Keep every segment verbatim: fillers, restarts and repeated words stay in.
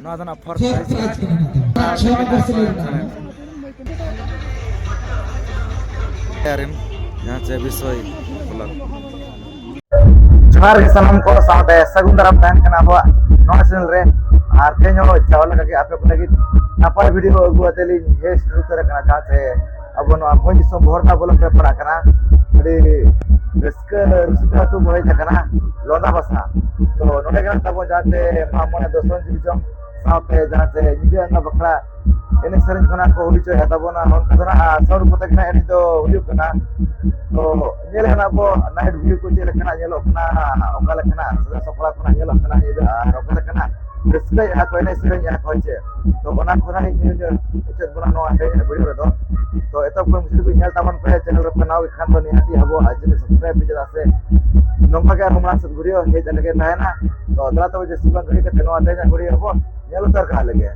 ᱱᱚᱣᱟ ᱫᱚ ᱱᱟᱜ first prize ᱠᱟᱱᱟ᱾ ᱪᱷᱚ ᱱᱚᱢᱵᱚᱨ ᱥᱮᱞᱮᱫ ᱠᱟᱱᱟ᱾ ᱡᱟᱦᱟᱸ ᱪᱮ ᱵᱤᱥᱚᱭ ᱵᱞᱚᱜ᱾ ᱡᱚᱦᱟᱨ ᱜᱮ ᱥᱟᱱᱟᱢ ᱠᱚ ᱥᱟᱶᱛᱮ ᱥᱟᱹᱜᱩᱱ ᱫᱟᱨᱟᱢ ᱛᱟᱦᱮᱱ ᱠᱟᱱᱟ ᱟᱵᱚᱣᱟᱜ ᱱᱚᱣᱟ channel ᱨᱮ᱾ ᱟᱨ ᱛᱮᱦᱮᱧ ᱦᱚᱸ ᱪᱟᱣᱞᱮ ᱞᱟᱹᱜᱤᱫ ᱟᱯᱮ ᱠᱚ ᱞᱟᱹᱜᱤᱫ ᱱᱟᱯᱟᱭ video ᱟᱹᱜᱩ ᱟᱛᱮ ᱞᱤᱧ ᱦᱮᱡ ᱥᱮᱴᱮᱨ ᱩᱛᱟᱹᱨ ᱟᱠᱟᱱᱟ, ᱡᱟᱦᱟᱸ ᱪᱮ ᱟᱵᱚ ᱱᱚᱣᱟ ᱵᱷᱚᱸᱡᱽ ᱫᱤᱥᱚᱢ ᱵᱚᱦᱚᱲᱫᱟ block ᱨᱮ ᱯᱟᱲᱟᱜ ᱠᱟᱱᱟ᱾ ᱟᱹᱰᱤ ᱨᱟᱹᱥᱠᱟᱹ ᱨᱩᱥᱤᱠᱟ ᱟᱹᱛᱩ ᱵᱚ ᱦᱮᱡ ᱟᱠᱟᱱᱟ, ᱞᱚᱸᱫᱟ ᱵᱷᱟᱥᱟ᱾ ᱛᱚ ᱱᱚᱰᱮ ᱜᱮ ᱛᱟᱵᱚ ᱡᱟᱦᱟᱸ ᱪᱮ ᱢᱟᱜ ᱢᱚᱬᱮ ᱫᱚᱥᱚᱱ ᱡᱤᱞ ᱡᱚᱢ ᱥᱟᱶᱛᱮ ᱡᱟᱦᱟᱸ ᱪᱮ ᱧᱤᱫᱟᱹ ᱟᱸᱜᱟ ᱵᱟᱠᱷᱨᱟ ᱮᱱᱮᱡ ᱥᱮᱨᱮᱧ ᱠᱷᱚᱱᱟᱜ ᱠᱚ ᱦᱩᱭ ᱦᱚᱪᱚᱭᱮᱫ ᱛᱟᱵᱚᱱᱟ, ᱚᱱᱠᱟ ᱫᱚ ᱱᱟᱜ sound ᱠᱚᱛᱮ ᱜᱮ ᱱᱟᱜ ᱮᱱᱮᱡ ᱫᱚ ᱦᱩᱭᱩᱜ ᱠᱟᱱᱟ᱾ ᱛᱚ ᱧᱮᱞ ᱠᱟᱱᱟ ᱟᱵᱚ night view ᱠᱚ ᱪᱮᱫ ᱞᱮᱠᱟᱱᱟᱜ ᱧᱮᱞᱚᱜ ᱠᱟᱱᱟ, ᱚᱠᱟ ᱞᱮᱠᱟᱱᱟᱜ ᱥᱟᱡᱟᱣ ᱥᱟᱯᱲᱟᱣ ᱠᱷᱚᱱᱟᱜ ᱧᱮᱞᱚᱜ ᱠᱟᱱᱟ ᱧᱤᱫᱟᱹ ᱟᱨ ᱚᱠᱟ ᱞᱮᱠᱟᱱᱟᱜ ᱨᱟᱹᱥᱠᱟᱹᱭᱮᱫᱼᱟ ᱠᱚ, ᱮᱱᱮᱡ ᱥᱮᱨᱮᱧᱮᱫᱼᱟ ᱠᱚ, ᱦᱮᱸ ᱪᱮ? ᱛᱚ ᱚᱱᱟ ᱠᱚ ᱱᱟᱜ ᱤᱧ ᱧᱮᱞ ᱦᱚᱪᱚᱭᱮᱫ ᱵᱚᱱᱟ ᱱᱚᱣᱟ ᱛᱮᱦᱮᱧᱟᱜ video ᱨᱮᱫᱚ᱾ ᱛᱚ ᱮᱛᱚᱦᱚᱵ ᱠᱷᱚᱱ ᱢᱩᱪᱟᱹᱫ ᱫᱷᱟᱹᱵᱤᱡ ᱧᱮᱞ ᱛᱟᱵᱚᱱ ᱯᱮ, channel ᱨᱮᱯᱮ ᱱᱟᱣᱟ ᱜᱮ ᱠᱷᱟᱱ ᱫᱚ ᱱᱤᱦᱟᱹᱛᱤ ᱟᱵᱚᱣᱟᱜ channel subscribe ᱯᱮ, ᱪᱮᱫᱟᱜ ᱥᱮ ᱱᱚᱝᱠᱟ ᱜᱮ ᱟᱨᱦᱚᱸ ᱢᱟᱲᱟᱝ ᱥᱮᱫ video ᱦᱮᱡ ᱟᱞᱮ ᱜᱮ ᱛᱟᱦᱮᱱᱟ᱾ ᱛᱚ ᱫᱮᱞᱟ ᱛᱚᱵᱮ ᱡᱟᱹᱥᱛᱤ ᱵᱟᱝ ᱜᱷᱟᱹᱲᱤ ᱠᱟᱛᱮ ᱱᱚᱣᱟ ᱛᱮᱦᱮᱧᱟᱜ video ᱵᱚᱱ ᱧᱮᱞ ᱩᱛᱟᱹᱨ ᱠᱟᱜ ᱞᱮᱜᱮ᱾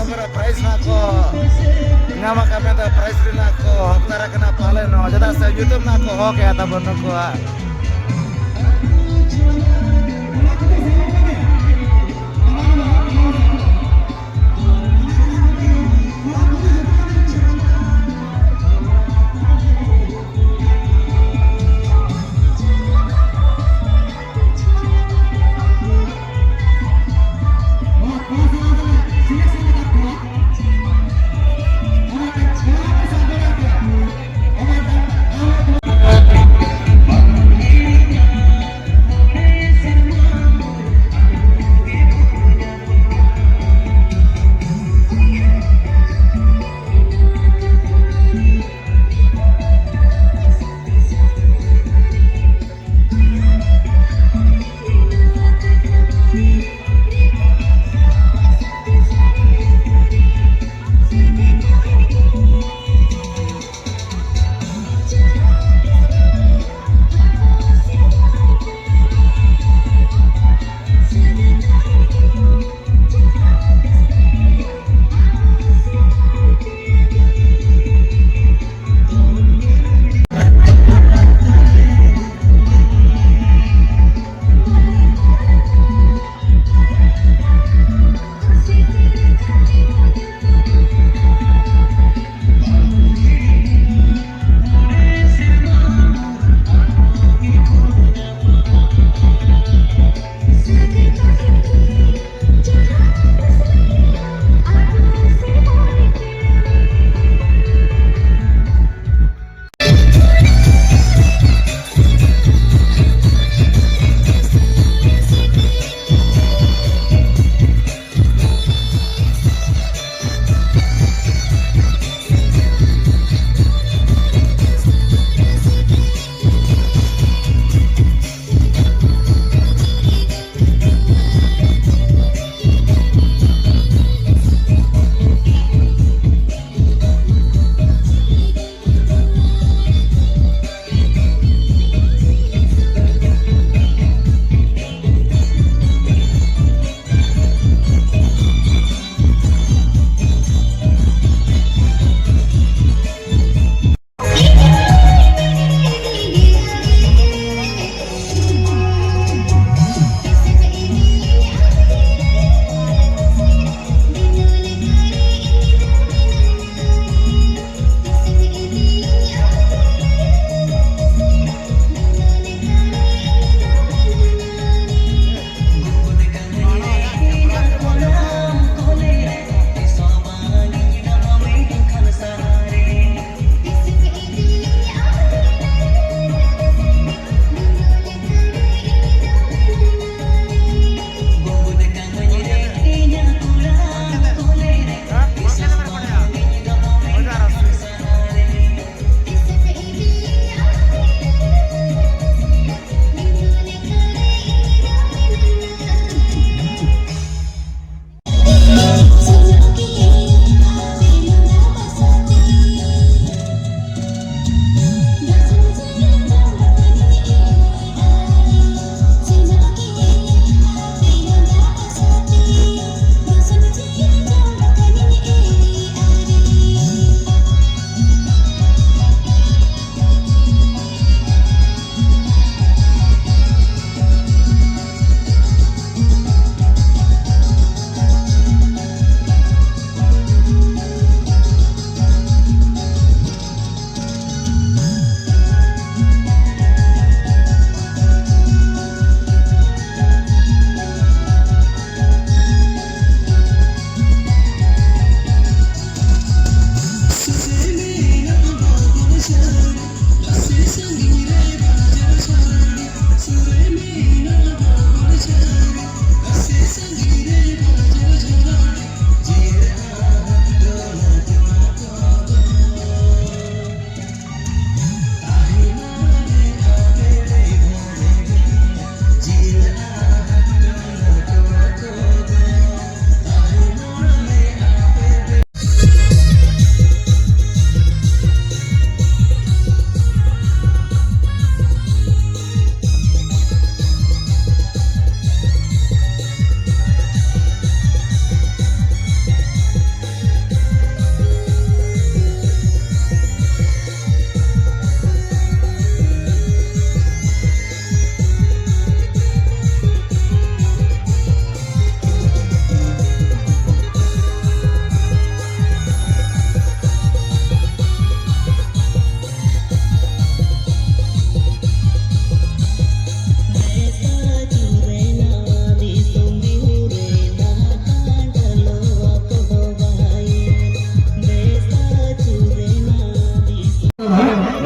ᱯᱨᱟᱭᱤᱡᱽ ᱱᱟᱜ ᱠᱚ ᱧᱟᱢ ᱟᱠᱟᱫ ᱢᱮᱱᱛᱮ ᱯᱨᱟᱭᱤᱡᱽ ᱨᱮᱱᱟᱜ ᱠᱚ ᱦᱚᱠᱫᱟᱨ ᱟᱠᱟᱱᱟ ᱯᱟᱞᱮᱱ ᱱᱚᱣᱟ, ᱪᱮᱫᱟᱜ ᱥᱮ ᱧᱩᱛᱩᱢ ᱱᱟᱜ ᱠᱚ ᱦᱚᱦᱚ ᱠᱮᱜᱼᱟ ᱛᱟᱵᱚᱱ ᱱᱩᱠᱩᱣᱟᱜ᱾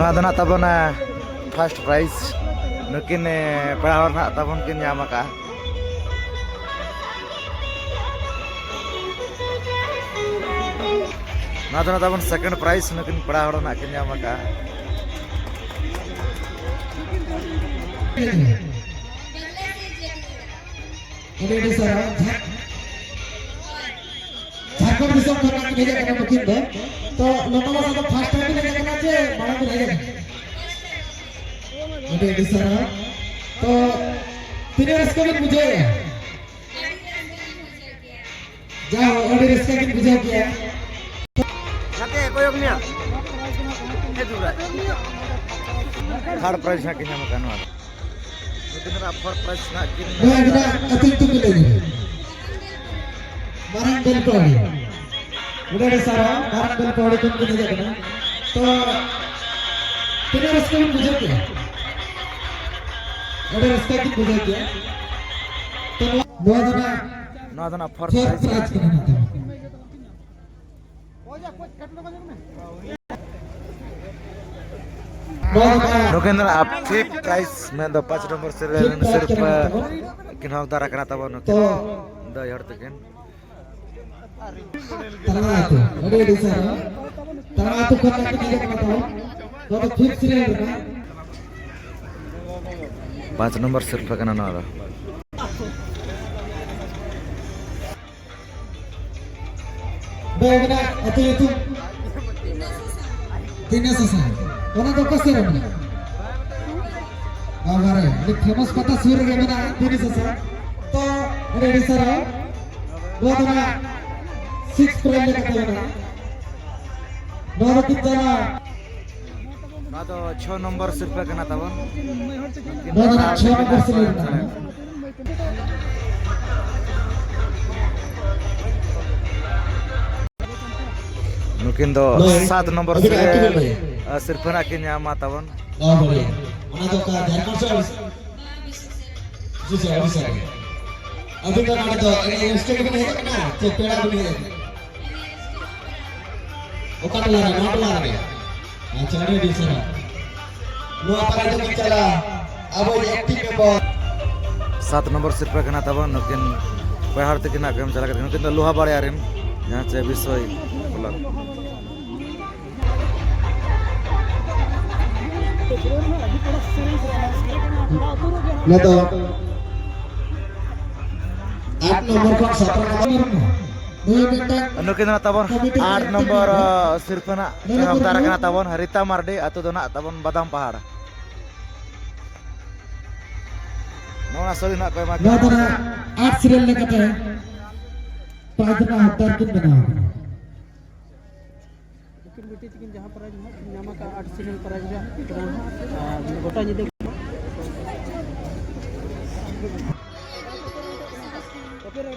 ᱟᱫᱚ ᱱᱟᱜ ᱛᱟᱵᱚᱱ, ᱮ, first prize ᱱᱩᱠᱤᱱ, ᱮ, ᱯᱮᱲᱟ ᱦᱚᱲ ᱱᱟᱜ ᱛᱟᱵᱚᱱ ᱠᱤᱱ ᱧᱟᱢ ᱟᱠᱟᱫᱼᱟ᱾ ᱱᱚᱣᱟ ᱫᱚ ᱱᱟᱜ ᱛᱟᱵᱚᱱ second prize ᱱᱩᱠᱤᱱ ᱯᱮᱲᱟ ᱦᱚᱲ ᱱᱟᱜ ᱠᱤᱱ ᱧᱟᱢ ᱟᱠᱟᱫᱼᱟ᱾ ᱟᱹᱰᱤ ᱟᱹᱰᱤ ᱥᱟᱨᱦᱟᱣ᱾ ᱡᱷᱟᱲ-, ᱡᱷᱟᱲᱠᱷᱚᱸᱰ ᱫᱤᱥᱚᱢ ᱠᱷᱚᱱ ᱠᱤᱱ ᱦᱮᱡ ᱟᱠᱟᱱᱟ ᱱᱩᱠᱤᱱ ᱫᱚ᱾ ᱛᱚ, ᱞᱚᱛᱟ ᱵᱟᱥᱟ ᱫᱚ first time ᱵᱤᱱ ᱦᱮᱡ ᱟᱠᱟᱱᱟ ᱪᱮ ᱢᱟᱲᱟᱝ ᱵᱤᱱ ᱦᱮᱡ ᱟᱠᱟᱱᱟ? ᱟᱹᱰᱤ ᱟᱹᱰᱤ ᱥᱟᱨᱦᱟᱣ᱾ ᱛᱚ, ᱛᱤᱱᱟᱹᱜ ᱨᱟᱹᱥᱠᱟᱹ ᱵᱤᱱ ᱵᱩᱡᱷᱟᱹᱣᱮᱫᱼᱟ? ᱡᱟᱭᱦᱳᱠ, ᱟᱹᱰᱤ ᱨᱟᱹᱥᱠᱟᱹ ᱜᱤᱧ ᱵᱩᱡᱷᱟᱹᱣ ᱠᱮᱜᱼᱟ᱾ ᱜᱟᱛᱮ, ᱠᱚᱭᱚᱜ ᱢᱮᱭᱟ᱾ ᱦᱮᱡ ᱫᱩᱨᱟ᱾ Third prize ᱦᱟᱸᱜ ᱠᱤᱱ ᱧᱟᱢ ᱟᱠᱟᱫ ᱱᱚᱣᱟ ᱫᱚ᱾ ᱱᱩᱠᱤᱱ ᱫᱚ ᱱᱟᱜ fourth prize ᱦᱟᱸᱜ ᱠᱤᱱ ᱱᱚᱣᱟ ᱜᱮ ᱱᱟᱜ ᱟᱹᱛᱩ ᱧᱩᱛᱩᱢ ᱵᱤᱱ ᱞᱟᱹᱭ ᱧᱚᱜᱟ᱾ ᱢᱟᱨᱟᱝ ᱵᱮᱞᱯᱟᱦᱟᱲᱤ᱾ ᱟᱹᱰᱤ ᱟᱹᱰᱤ ᱥᱟᱨᱦᱟᱣ, ᱢᱟᱨᱟᱝ ᱵᱮᱞᱯᱟᱦᱟᱲᱤ ᱠᱷᱚᱱ ᱠᱤᱱ ᱦᱮᱡ ᱟᱠᱟᱱᱟ᱾ ᱛᱚ, ᱛᱤᱱᱟᱹᱜ ᱨᱟᱹᱥᱠᱟᱹ ᱵᱤᱱ ᱵᱩᱡᱷᱟᱹᱣ ᱠᱮᱜᱼᱟ? ᱟᱹᱰᱤ ᱨᱟᱹᱥᱠᱟᱹ ᱜᱤᱧ ᱵᱩᱡᱷᱟᱹᱣ ᱠᱮᱜᱼᱟ᱾ ᱛᱚ, ᱱᱚᱣᱟ, ᱱᱚᱣᱟ ᱫᱚ ᱱᱟᱜ ᱱᱚᱣᱟ ᱫᱚ ᱱᱟᱜ fourth fourth prize prize ᱠᱟᱱᱟ ᱱᱟᱜ ᱛᱟᱵᱚᱱ᱾ ᱱᱚᱣᱟ ᱫᱚ ᱱᱟᱜ ᱱᱩᱠᱤᱱ ᱫᱚ ᱱᱟᱜ fifth prize ᱢᱮᱱᱫᱚ ᱯᱟᱸᱪ ᱱᱚᱢᱵᱚᱨ ᱥᱤᱨ-, fifth prize ᱥᱤᱨᱯᱟᱹ ᱠᱟᱱᱟ ᱛᱟᱵᱚᱱ᱾ ᱠᱤᱱ ᱦᱚᱠᱫᱟᱨ ᱟᱠᱟᱱᱟ ᱛᱟᱵᱚᱱ ᱱᱩᱠᱤᱱ ᱛᱚ, ᱫᱟᱹᱭ ᱦᱚᱲ ᱛᱟᱹᱠᱤᱱ᱾ ᱛᱟᱞᱟ ᱟᱹᱛᱩ, ᱟᱹᱰᱤ ᱟᱹᱰᱤ ᱥᱟᱨᱦᱟᱣ᱾ ᱛᱟᱞᱟ ᱟᱹᱛᱩ ᱠᱷᱚᱱ ᱱᱟᱜ ᱠᱤᱱ ᱦᱮᱡ ᱟᱠᱟᱱᱟ ᱛᱟᱵᱚᱱ᱾ ᱱᱚᱣᱟ ᱫᱚ fifth serial ᱨᱮᱱᱟᱜ᱾ ᱯᱟᱸᱪ ᱱᱚᱢᱵᱚᱨ ᱥᱤᱨᱯᱟᱹ ᱠᱟᱱᱟ ᱱᱚᱣᱟ ᱫᱚ᱾ ᱵᱮᱜᱽ ᱨᱮᱱᱟᱜ ᱟᱹᱛᱩ ᱧᱩᱛᱩᱢ? ᱛᱤᱱᱟᱹ ᱥᱟᱥᱟᱝ᱾ ᱚᱱᱟ ᱫᱚ ᱚᱠᱟ ᱥᱮᱫ ᱨᱮ ᱢᱮᱱᱟᱜᱼᱟ? ᱵᱟᱵᱟ ᱨᱮ, ᱟᱹᱰᱤ famous ᱯᱟᱛᱟ ᱥᱩᱨ ᱨᱮᱜᱮ ᱢᱮᱱᱟᱜᱼᱟ, ᱛᱤᱱᱟᱹ ᱥᱟᱥᱟᱝ᱾ ᱛᱚ, ᱟᱹᱰᱤ ᱟᱹᱰᱤ ᱥᱟᱨᱦᱟᱣ᱾ ᱱᱚᱣᱟ ᱫᱚ ᱱᱟᱜ six prize ᱞᱮᱠᱟᱛᱮ ᱢᱮᱱᱟᱜᱼᱟ᱾ ᱱᱚᱣᱟ ᱫᱚ ᱠᱤᱱᱛᱩ ᱱᱟᱜ ᱱᱚᱣᱟ ᱫᱚ ᱪᱷᱚ ᱱᱚᱢᱵᱚᱨ ᱥᱤᱨᱯᱟᱹ ᱠᱟᱱᱟ ᱛᱟᱵᱚᱱ᱾ ᱱᱚᱣᱟ ᱫᱚ ᱪᱷᱚ ᱱᱚᱢᱵᱚᱨ ᱥᱤᱨᱯᱟᱹ ᱠᱟᱱᱟ᱾ ᱱᱩᱠᱤᱱ ᱫᱚ ᱱᱚᱜᱼᱚᱭ ᱥᱟᱛ ᱱᱚᱢᱵᱚᱨ ᱟᱹᱵᱤᱱᱟᱜ ᱟᱹᱛᱩ ᱥᱤᱨᱯᱟᱹ, ᱵᱤᱱ ᱞᱟᱹᱭᱟ᱾ ᱥᱤᱨᱯᱟᱹ ᱱᱟᱜ ᱠᱤᱱ ᱧᱟᱢᱟ ᱛᱟᱵᱚᱱ᱾ ᱵᱟᱝ ᱵᱟᱲᱟᱭᱟ᱾ ᱚᱱᱟ ᱫᱚ ᱚᱠᱟ ᱡᱷᱟᱲᱠᱷᱚᱸᱰ ᱥᱮ ᱳᱰᱤᱥᱟ? ᱡᱤ ᱥᱮ ᱳᱰᱤᱥᱟ ᱨᱮ᱾ ᱟᱹᱵᱤᱱ ᱫᱚ ᱱᱚᱰᱮ ᱫᱚ ᱮᱱᱮᱡ ᱨᱟᱹᱥᱠᱟᱹ ᱜᱮᱵᱤᱱ ᱦᱮᱡ ᱟᱠᱟᱱᱟ ᱥᱮ ᱯᱮᱲᱟ ᱵᱤᱱ ᱦᱮᱡ ᱟᱠᱟᱱᱟ? ᱚᱠᱟ ᱴᱚᱞᱟ ᱨᱮ? ᱱᱚᱣᱟ ᱴᱚᱞᱟ ᱨᱮ? ᱟᱪᱪᱷᱟ, ᱟᱹᱰᱤ ᱟᱹᱰᱤ ᱥᱟᱨᱦᱟᱣ᱾ ᱱᱚᱣᱟ ᱯᱟᱨᱟ ᱡᱚᱢᱤ ᱪᱟᱞᱟ ᱟᱵᱚ ᱮᱠᱴᱤᱵᱷ ᱢᱮᱢᱵᱟᱨ᱾ ᱥᱟᱛ ᱱᱚᱢᱵᱚᱨ ᱥᱤᱨᱯᱟᱹ ᱠᱟᱱᱟ ᱛᱟᱵᱚᱱ, ᱱᱩᱠᱤᱱ ᱯᱮ ᱦᱚᱲ ᱛᱟᱹᱠᱤᱱ ᱦᱟᱸᱜ ᱠᱚ ᱮᱢ ᱪᱟᱞᱟᱜ ᱠᱟᱱᱟ᱾ ᱱᱩᱠᱤᱱ ᱫᱚ ᱞᱳᱦᱟ ᱵᱟᱲᱮ ᱨᱮᱱ, ᱡᱟᱦᱟᱸ ᱪᱮ ᱵᱤᱥᱚᱭ ᱵᱞᱚᱠ᱾ ᱱᱚᱣᱟ ᱫᱚ ᱟᱴ ᱱᱚᱢᱵᱚᱨ ᱠᱷᱚᱱ ᱥᱟᱛ ᱱᱚᱢᱵᱚᱨ᱾ ᱱᱩᱭ ᱢᱤᱫᱴᱟᱝ ᱱᱩᱠᱤᱱ ᱫᱚ ᱱᱟᱜ ᱛᱟᱵᱚᱱ ᱠᱚᱢᱤᱴᱤ ᱟᱴ ᱠᱟᱱᱟ᱾ ᱱᱚᱢᱵᱚᱨ, ᱟᱸ, ᱥᱤᱨᱯᱟᱹ ᱱᱟᱜ ᱱᱩᱭ ᱮᱦᱚᱵ ᱫᱟᱨ ᱠᱚᱨᱢᱤ᱾ ᱠᱟᱱᱟ ᱛᱟᱵᱚᱱ ᱨᱤᱛᱟ ᱢᱟᱨᱰᱤ, ᱟᱹᱛᱩ ᱫᱚ ᱱᱟᱜ ᱛᱟᱵᱚᱱ ᱵᱟᱫᱟᱢ ᱯᱟᱦᱟᱲ᱾ ᱱᱚᱣᱟ ᱥᱟᱹᱲᱤ ᱱᱟᱜ ᱠᱚ ᱮᱢᱟ ᱱᱚᱣᱟ ᱠᱤᱱᱟ᱾ ᱫᱚ ᱱᱟᱜ ᱟᱴ ᱥᱤᱨᱤᱭᱟᱞ ᱞᱮᱠᱟᱛᱮ ᱯᱨᱟᱭᱤᱡᱽ ᱨᱮᱱᱟᱜ ᱦᱚᱠᱫᱟᱨ ᱠᱤᱱ ᱵᱮᱱᱟᱣ ᱟᱠᱟᱱᱟ᱾ ᱱᱩᱠᱤᱱ ᱵᱤᱴᱤ ᱛᱟᱹᱠᱤᱱ ᱡᱟᱦᱟᱸ ᱯᱨᱟᱭᱤᱡᱽ ᱱᱟᱜ ᱠᱤᱱ ᱧᱟᱢ ᱟᱠᱟᱫᱼᱟ, ᱟᱴ ᱥᱤᱨᱤᱭᱟᱞ ᱯᱨᱟᱭᱤᱡᱽ ᱨᱮᱭᱟᱜ, ᱟᱨ ᱜᱚᱴᱟ ᱧᱤᱫᱟᱹ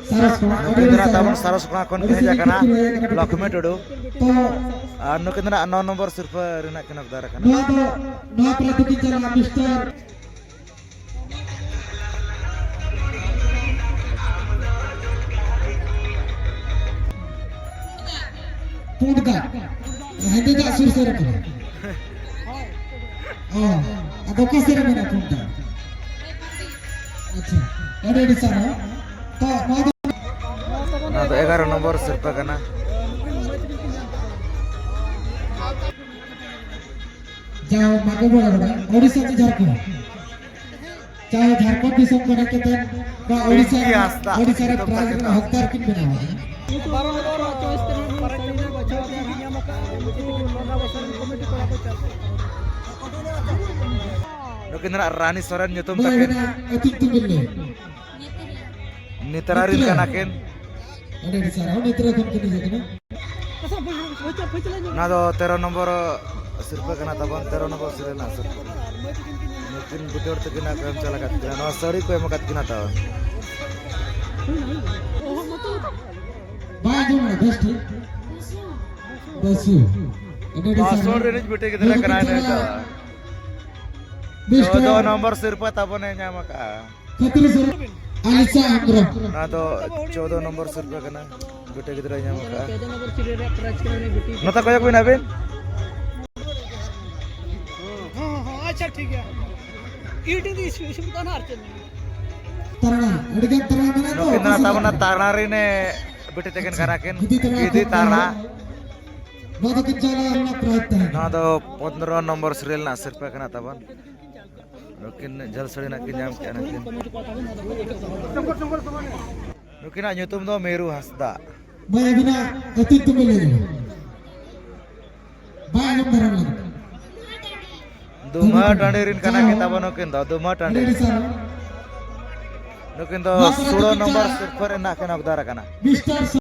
ᱥᱟᱨᱚᱥ ᱠᱚᱲᱟ, ᱱᱩᱠᱤᱱ ᱫᱚ ᱱᱟᱜ ᱛᱟᱵᱚᱱ ᱥᱟᱨᱚᱥ ᱠᱚᱲᱟ ᱠᱷᱚᱱ ᱠᱤᱱ ᱦᱮᱡ ᱟᱠᱟᱱᱟ, ᱞᱚᱠᱷᱢᱤ ᱴᱩᱰᱩ᱾ ᱛᱚ, ᱟᱨ ᱱᱩᱠᱤᱱ ᱫᱚ ᱱᱟᱜ ᱱᱚ ᱱᱚᱢᱵᱚᱨ ᱥᱤᱨᱯᱟᱹ ᱨᱮᱱᱟᱜ ᱠᱤᱱ ᱦᱚᱠᱫᱟᱨ ᱟᱠᱟᱱᱟ᱾ ᱱᱚᱣᱟ ᱫᱚ, ᱱᱚᱣᱟ ᱯᱨᱟᱭᱤᱡᱽ ᱫᱚᱠᱤᱱ ᱪᱟᱞᱟᱜᱼᱟ ᱢᱤᱥᱴᱟᱨ ᱯᱩᱸᱰ ᱫᱟᱜ, ᱦᱮᱸᱫᱮ ᱫᱟᱜ ᱥᱩᱨ ᱥᱮᱫ ᱨᱮ ᱠᱟᱱᱟ᱾ ᱚ, ᱟᱫᱚ ᱚᱠᱟ ᱥᱮᱫ ᱨᱮ ᱢᱮᱱᱟᱜᱼᱟ ᱯᱩᱸᱰ ᱫᱟᱜ? ᱟᱪᱪᱷᱟ, ᱟᱹᱰᱤ ᱟᱹᱰᱤ ᱥᱟᱨᱦᱟᱣ᱾ ᱛᱚ, ᱱᱚᱣᱟ ᱫᱚ ᱱᱚᱣᱟ ᱫᱚ ᱮᱜᱟᱨᱚ ᱱᱚᱢᱵᱚᱨ ᱥᱤᱨᱯᱟᱹ ᱠᱟᱱᱟ᱾ ᱡᱟᱦᱟᱸ ᱢᱟᱜᱚ ᱵᱚᱲᱟ ᱨᱮ ᱳᱰᱤᱥᱟ ᱪᱮ ᱡᱷᱟᱲᱠᱷᱚᱸᱰ? ᱪᱟᱦᱮ ᱡᱷᱟᱲᱠᱷᱚᱸᱰ ᱫᱤᱥᱚᱢ ᱠᱷᱚᱱ ᱦᱮᱡ ᱠᱟᱛᱮ ᱱᱚᱣᱟ ᱳᱰᱤᱥᱟ, ᱯᱤᱝᱠᱤ ᱦᱟᱸᱥᱫᱟ ᱳᱰᱤᱥᱟ ᱨᱮ ᱧᱩᱛᱩᱢ ᱯᱨᱟᱭᱤᱡᱽ ᱛᱟᱠᱚ ᱨᱮᱱᱟᱜ ᱫᱚ᱾ ᱦᱚᱠᱫᱟᱨ ᱠᱤᱱ ᱵᱮᱱᱟᱣ ᱟᱠᱟᱱᱟ᱾ ᱱᱩᱠᱤᱱ ᱫᱚ ᱱᱟᱜ ᱨᱟᱱᱤ ᱥᱚᱨᱮᱱ ᱧᱩᱛᱩᱢ ᱵᱟᱹᱭ ᱛᱟᱹᱠᱤᱱ᱾ ᱨᱮᱱᱟᱜ ᱟᱹᱛᱩ ᱧᱩᱛᱩᱢ ᱵᱤᱱ ᱞᱟᱹᱭᱟ᱾ ᱱᱮᱛᱨᱟ ᱨᱮᱱ ᱱᱮᱛᱨᱟ᱾ ᱠᱟᱱᱟ ᱠᱤᱱ᱾ ᱟᱹᱰᱤ ᱟᱹᱰᱤ ᱥᱟᱨᱦᱟᱣ, ᱱᱮᱛᱨᱟ ᱠᱷᱚᱱ ᱠᱤᱱ ᱦᱮᱡ ᱟᱠᱟᱱᱟ᱾ ᱚᱱᱟ ᱫᱚ ᱛᱮᱨᱚ ᱱᱚᱢᱵᱚᱨ ᱥᱤᱨᱯᱟᱹ ᱠᱟᱱᱟ ᱛᱟᱵᱚᱱ, ᱛᱮᱨᱚ ᱱᱚᱢᱵᱚᱨ ᱥᱤᱨᱯᱟᱹ ᱨᱮᱱᱟᱜ ᱥᱤᱨᱯᱟᱹ᱾ ᱱᱩᱠᱤᱱ ᱵᱩᱴᱟᱹ ᱦᱚᱲ ᱛᱟᱹᱠᱤᱱ ᱱᱟᱜ ᱠᱚ ᱮᱢ ᱪᱟᱞ ᱟᱠᱟᱫ ᱠᱤᱱᱟ, ᱱᱚᱣᱟ ᱥᱟᱹᱲᱤ ᱠᱚ ᱮᱢ ᱟᱠᱟᱫ ᱠᱤᱱᱟ ᱛᱟᱵᱚᱱ᱾ ᱵᱟᱭ ᱟᱸᱡᱚᱢ ᱮᱫᱟ ᱵᱮᱥ ᱴᱷᱤᱠ᱾ ᱵᱟᱹᱥᱩ᱾ ᱟᱹᱰᱤ ᱟᱹᱰᱤ ᱵᱟᱥᱚᱱ ᱥᱟᱨᱦᱟᱣ᱾ ᱨᱤᱱᱤᱡ ᱵᱤᱴᱤ ᱜᱤᱫᱽᱨᱟᱹ ᱱᱩᱠᱩ ᱠᱟᱱᱟᱭ ᱱᱩᱭ ᱫᱚ᱾ ᱪᱟᱞᱟᱜ ᱢᱤᱥᱴᱟᱨ ᱪᱳᱫᱚ ᱱᱚᱢᱵᱚᱨ ᱥᱤᱨᱯᱟᱹ ᱛᱟᱵᱚᱱᱮ ᱧᱟᱢ ᱟᱠᱟᱫᱼᱟ᱾ ᱪᱷᱚᱛᱨᱤᱥ ᱟᱞᱤᱥᱟ ᱦᱮᱢᱵᱨᱚᱢ᱾ ᱱᱚᱣᱟ ᱫᱚ ᱪᱳᱫᱚ ᱱᱚᱢᱵᱚᱨ ᱥᱤᱨᱯᱟᱹ ᱠᱟᱱᱟ, ᱵᱤᱴᱤ ᱜᱤᱫᱽᱨᱟᱹᱭ ᱧᱟᱢ ᱟᱠᱟᱫᱼᱟ᱾ ᱱᱚᱛᱮ ᱠᱚᱭᱚᱜ ᱵᱤᱱ ᱟᱹᱵᱤᱱ᱾ ᱦᱚᱸ, ᱦᱚᱸ, ᱦᱚᱸ, ᱟᱪᱪᱷᱟ᱾ ᱴᱷᱤᱠ ᱜᱮᱭᱟ᱾ ᱤᱭᱩᱴᱤᱭᱩᱵᱽ ᱤᱥᱩ, ᱤᱥᱩ ᱠᱟᱱᱟ ᱟᱨ ᱪᱮᱫ? ᱛᱟᱨᱟᱲᱟ, ᱟᱹᱰᱤ ᱜᱟᱱ ᱛᱟᱨᱟᱲᱟ ᱢᱮᱱᱟᱜ ᱠᱚᱣᱟ᱾ ᱱᱩᱠᱤᱱ ᱫᱚ ᱛᱟᱵᱚᱱᱟ ᱛᱟᱨᱟᱲᱟ ᱨᱤᱱ ᱵᱤᱴᱤ ᱛᱟᱹᱠᱤᱱ ᱠᱟᱱᱟ ᱠᱤᱱ᱾ ᱜᱤᱫᱤ ᱛᱟᱨᱟᱲᱟ ᱜᱤᱫᱤ ᱠᱷᱚᱱ ᱛᱟᱨᱟᱲᱟ᱾ ᱱᱚᱣᱟ ᱫᱚ ᱠᱤᱱ ᱪᱟᱞᱟᱣ ᱨᱮᱱᱟᱜ ᱯᱨᱟᱭᱤᱡᱽ ᱛᱟᱦᱮᱸ ᱠᱟᱱᱟ᱾ ᱱᱚᱣᱟ ᱫᱚ ᱯᱚᱱᱨᱚ ᱱᱚᱢᱵᱚᱨ ᱥᱤᱨᱤᱭᱟᱞ ᱨᱮᱱᱟᱜ ᱥᱤᱨᱯᱟᱹ ᱠᱟᱱᱟ ᱛᱟᱵᱚᱱ᱾ ᱱᱩᱠᱤᱱ ᱡᱷᱟᱹᱞ ᱥᱟᱹᱲᱤ ᱨᱮᱱᱟᱜ ᱠᱤᱱ ᱧᱟᱢ ᱠᱮᱜᱼᱟ ᱱᱩᱠᱤᱱ᱾ ᱱᱩᱠᱤᱱᱟᱜ ᱧᱩᱛᱩᱢ ᱫᱚ ᱢᱤᱨᱩ ᱦᱟᱸᱥᱫᱟ᱾ ᱢᱟᱹᱭ ᱟᱹᱵᱤᱱᱟᱜ ᱟᱹᱛᱩ ᱧᱩᱛᱩᱢ ᱵᱤᱱ ᱞᱟᱹᱭ ᱧᱚᱜᱟ᱾ ᱵᱟᱭ ᱟᱸᱡᱚᱢ ᱫᱷᱟᱨᱟ ᱞᱮᱱᱟ᱾ ᱫᱩᱢᱦᱟ ᱴᱟᱺᱰᱤ ᱨᱮᱱ ᱠᱟᱱᱟ ᱠᱤᱱ ᱛᱟᱵᱚᱱ ᱱᱩᱠᱤᱱ ᱫᱚ, ᱫᱩᱢᱦᱟ ᱴᱟᱺᱰᱤ᱾ ᱟᱹᱰᱤ ᱟᱹᱰᱤ ᱥᱟᱨᱦᱟᱣ᱾ ᱱᱩᱠᱤᱱ ᱫᱚ ᱱᱚᱣᱟ ᱠᱚᱨᱮ ᱥᱳᱲᱚ ᱫᱚ ᱱᱚᱢᱵᱚᱨ ᱪᱟᱞᱟᱜ ᱥᱤᱨᱯᱷᱟᱹ ᱨᱮᱱᱟᱜ ᱠᱤᱱ ᱦᱚᱠᱫᱟᱨ ᱟᱠᱟᱱᱟ᱾ ᱢᱤᱥᱴᱟᱨ ᱥᱟ-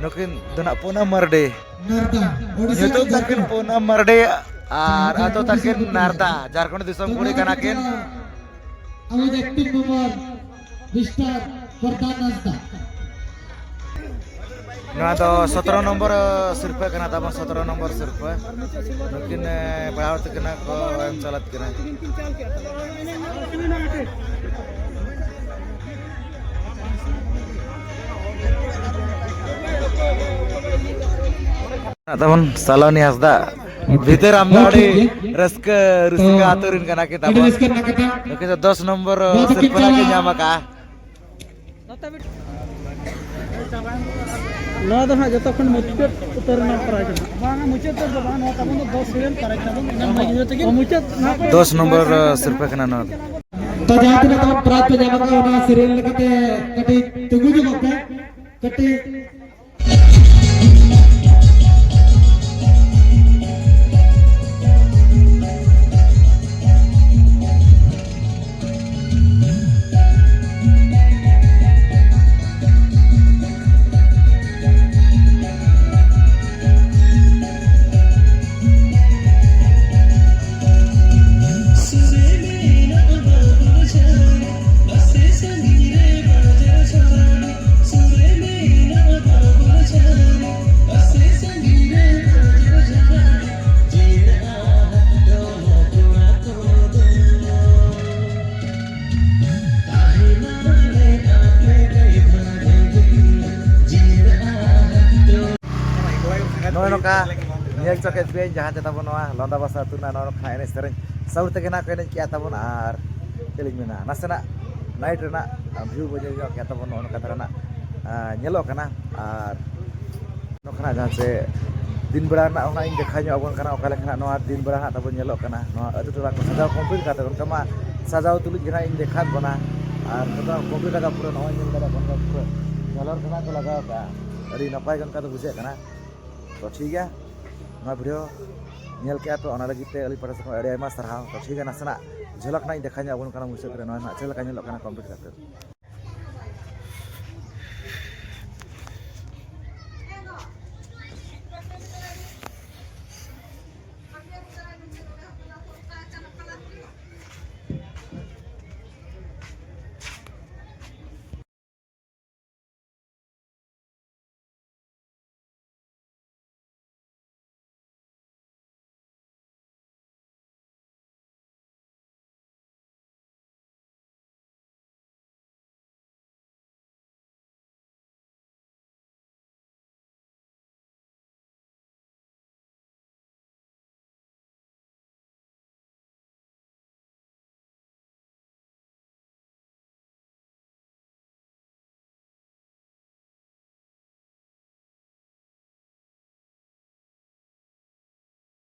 ᱱᱩᱠᱤᱱ ᱫᱚ ᱱᱟᱜ ᱯᱩᱱᱟᱢ ᱢᱟᱨᱰᱤ᱾ ᱱᱟᱨᱫᱟ, ᱳᱰᱤᱥᱟ ᱧᱩᱛᱩᱢ ᱛᱟᱹᱠᱤᱱ ᱡᱷᱟᱲᱠᱷᱚᱸᱰ᱾ ᱯᱩᱱᱟᱢ ᱢᱟᱨᱰᱤ ᱟᱨ ᱟᱹᱛᱩ ᱛᱟᱹᱠᱤᱱ ᱱᱟᱨᱫᱟ, ᱡᱷᱟᱲᱠᱷᱚᱸᱰ ᱫᱤᱥᱚᱢ ᱠᱩᱲᱤ ᱠᱟᱱᱟ ᱠᱤᱱ᱾ ᱟᱵᱚ ᱮᱠᱴᱤᱝ ᱢᱮᱢᱵᱟᱨ ᱢᱤᱥᱴᱟᱨ ᱯᱨᱚᱫᱷᱟᱱ ᱦᱟᱸᱥᱫᱟ᱾ ᱱᱚᱣᱟ ᱫᱚ ᱥᱚᱛᱨᱚ ᱱᱚᱢᱵᱚᱨ ᱥᱤᱨᱯᱟᱹ ᱠᱟᱱᱟ ᱛᱟᱵᱚᱱ, ᱥᱚᱛᱨᱚ ᱱᱚᱢᱵᱚᱨ ᱥᱤᱨᱯᱟᱹ᱾ ᱱᱩᱠᱤᱱ, ᱮ, ᱯᱟᱲᱦᱟᱣ ᱛᱟᱹᱠᱤᱱᱟ ᱠᱚ ᱮᱢ ᱪᱟᱞᱟᱫ ᱠᱤᱱᱟ᱾ ᱛᱟᱵᱚᱱ ᱥᱟᱞᱚᱱᱤ ᱦᱟᱸᱥᱫᱟ᱾ ᱵᱷᱤᱛᱟᱹᱨ ᱟᱢ ᱫᱚ ᱟᱹᱰᱤ ᱨᱟᱹᱥᱠᱟᱹ, ᱨᱩᱥᱤᱠᱟ ᱟᱹᱛᱩ ᱨᱮᱱ ᱠᱟᱱᱟ ᱠᱤᱱ ᱟᱹᱰᱤ ᱛᱟᱵᱚᱱ᱾ ᱨᱟᱹᱥᱠᱟᱹ ᱨᱮᱱᱟᱜ ᱠᱟᱛᱷᱟ᱾ ᱱᱩᱠᱤᱱ ᱫᱚ ᱫᱚᱥ ᱱᱚᱢᱵᱚᱨ ᱱᱚᱣᱟ ᱫᱚ ᱥᱤᱨᱯᱟᱹ ᱠᱤᱱ ᱱᱟᱜ ᱠᱤᱱ ᱪᱟᱞᱟᱣ᱾ ᱧᱟᱢ ᱟᱠᱟᱫᱼᱟ᱾ ᱱᱚᱣᱟ ᱫᱚ ᱱᱟᱦᱟᱜ ᱡᱚᱛᱚ ᱠᱷᱚᱱ ᱢᱩᱪᱟᱹᱫ ᱩᱛᱟᱹᱨ ᱨᱮᱱᱟᱜ ᱯᱨᱟᱭᱤᱡᱽ ᱠᱟᱱᱟ᱾ ᱵᱟᱝᱟ, ᱢᱩᱪᱟᱹᱫ ᱩᱛᱟᱹᱨ ᱫᱚ ᱵᱟᱝ, ᱱᱚᱣᱟ ᱛᱟᱵᱚᱱ ᱫᱚ ᱫᱚᱥ ᱥᱤᱨᱤᱭᱟᱞ ᱯᱨᱟᱭᱤᱡᱽ ᱛᱟᱵᱚᱱ, ᱤᱱᱟᱹ ᱢᱟᱹᱭ ᱜᱤᱫᱽᱨᱟᱹ ᱛᱟᱹᱠᱤᱱ ᱢᱩᱪᱟᱹᱫ ᱱᱟᱦᱟᱜ ᱫᱚᱥ ᱱᱚᱢᱵᱚᱨ ᱥᱤᱨᱯᱟᱹ ᱠᱟᱱᱟ ᱱᱚᱣᱟ ᱫᱚ᱾ ᱛᱚ, ᱡᱟᱦᱟᱸ ᱛᱤᱱᱟᱹᱜ ᱛᱟᱵᱚᱱ ᱯᱨᱟᱭᱤᱡᱽ ᱯᱮ ᱧᱟᱢ ᱟᱠᱟᱫ, ᱚᱱᱟ ᱥᱤᱨᱤᱭᱟᱞ ᱞᱮᱠᱟᱛᱮ ᱠᱟᱹᱴᱤᱡ ᱛᱤᱸᱜᱩ ᱧᱚᱜᱚᱜ ᱯᱮ, ᱠᱟᱹᱴᱤᱡ᱾ ᱱᱚᱜᱼᱚᱭ ᱱᱚᱝᱠᱟ ᱧᱮᱞ ᱪᱚ ᱠᱮᱫ ᱯᱮᱭᱟᱹᱧ ᱡᱟᱦᱟᱸ ᱡᱮ ᱛᱟᱵᱚᱱ ᱱᱚᱣᱟ ᱞᱚᱸᱫᱟᱵᱟᱥᱟ ᱟᱹᱛᱩ ᱨᱮᱱᱟᱜ ᱱᱚᱣᱟ ᱠᱷᱚᱱᱟᱜ ᱮᱱᱮᱡ ᱥᱮᱨᱮᱧ ᱥᱟᱶᱩᱱᱰ ᱛᱮᱜᱮ ᱱᱟᱜ ᱠᱚ ᱮᱱᱮᱡ ᱠᱮᱜᱼᱟ ᱛᱟᱵᱚᱱ᱾ ᱟᱨ ᱪᱮᱫ ᱞᱤᱧ ᱢᱮᱱᱟ, ᱱᱟᱥᱮᱱᱟᱜ ᱱᱟᱭᱤᱴ ᱨᱮᱱᱟᱜ ᱵᱷᱤᱭᱩ ᱵᱚᱱ ᱧᱮᱞ ᱧᱚᱜ ᱠᱮᱜᱼᱟ ᱛᱟᱵᱚᱱ, ᱱᱚᱜᱼᱚ ᱱᱚᱝᱠᱟ ᱫᱷᱟᱨᱟ ᱱᱟᱜ ᱧᱮᱞᱚᱜ ᱠᱟᱱᱟ᱾ ᱟᱨ ᱱᱚᱝᱠᱟᱱᱟᱜ ᱡᱟᱦᱟᱸ ᱪᱮ ᱫᱤᱱ ᱵᱮᱲᱟ ᱨᱮᱱᱟᱜ ᱚᱱᱟ ᱤᱧ ᱫᱮᱠᱷᱟᱣ ᱧᱚᱜ ᱟᱵᱚᱱ ᱠᱟᱱᱟ, ᱚᱠᱟ ᱞᱮᱠᱟᱱᱟᱜ ᱱᱚᱣᱟ ᱫᱤᱱ ᱵᱮᱲᱟ ᱦᱟᱸᱜ ᱛᱟᱵᱚᱱ ᱧᱮᱞᱚᱜ ᱠᱟᱱᱟ᱾ ᱱᱚᱣᱟ ᱟᱹᱛᱩ ᱴᱚᱞᱟ ᱠᱚ ᱥᱟᱡᱟᱣ ᱠᱚᱢᱯᱞᱤᱴ ᱠᱟᱛᱮ, ᱚᱱᱠᱟ ᱢᱟ ᱥᱟᱡᱟᱣ ᱛᱩᱞᱩᱡ ᱜᱮ ᱦᱟᱸᱜ ᱤᱧ ᱫᱮᱠᱷᱟᱣ ᱵᱚᱱᱟ᱾ ᱟᱨ ᱱᱚᱝᱠᱟ ᱠᱚᱢᱯᱞᱤᱴ ᱠᱟᱛᱮ ᱯᱩᱨᱟᱹ ᱱᱚᱜᱼᱚᱭ ᱧᱮᱞ ᱫᱟᱲᱮᱭᱟᱜ ᱠᱟᱱᱟ, ᱯᱩᱨᱟᱹ ᱡᱷᱟᱞᱚᱨ ᱠᱚ ᱦᱟᱸᱜ ᱠᱚ ᱞᱟᱜᱟᱣ ᱠᱟᱜᱼᱟ᱾ ᱟᱹᱰᱤ ᱱᱟᱯᱟᱭ ᱜᱮ ᱚᱱᱠᱟ ᱫᱚ ᱵᱩᱡᱷᱟᱹᱜ ᱠᱟᱱᱟ᱾ ᱛᱚ ᱴᱷᱤᱠ ᱜᱮᱭᱟ, ᱱᱚᱣᱟ ᱵᱷᱤᱰᱤᱭᱳ ᱧᱮᱞ ᱠᱮᱜᱼᱟ ᱯᱮ, ᱚᱱᱟ ᱞᱟᱹᱜᱤᱫ ᱛᱮ ᱟᱹᱞᱤᱧ ᱯᱟᱦᱴᱟ ᱥᱮᱫ ᱠᱷᱚᱱ ᱟᱹᱰᱤ ᱟᱭᱢᱟ ᱥᱟᱨᱦᱟᱣ᱾ ᱛᱚ ᱴᱷᱤᱠ ᱜᱮᱭᱟ, ᱱᱟᱥᱮᱱᱟᱜ ᱡᱷᱟᱞᱚᱠ ᱱᱟᱜ ᱤᱧ ᱫᱮᱠᱷᱟᱣ ᱧᱚᱜ ᱟᱵᱚᱱ ᱠᱟᱱᱟ ᱢᱩᱪᱟᱹᱫ ᱨᱮ, ᱱᱚᱣᱟ ᱱᱟᱜ ᱪᱮᱫ ᱞᱮᱠᱟ ᱧᱮᱞᱚᱜ ᱠᱟᱱᱟ ᱠᱚᱢᱯᱞᱤᱴ ᱠᱟᱛᱮ᱾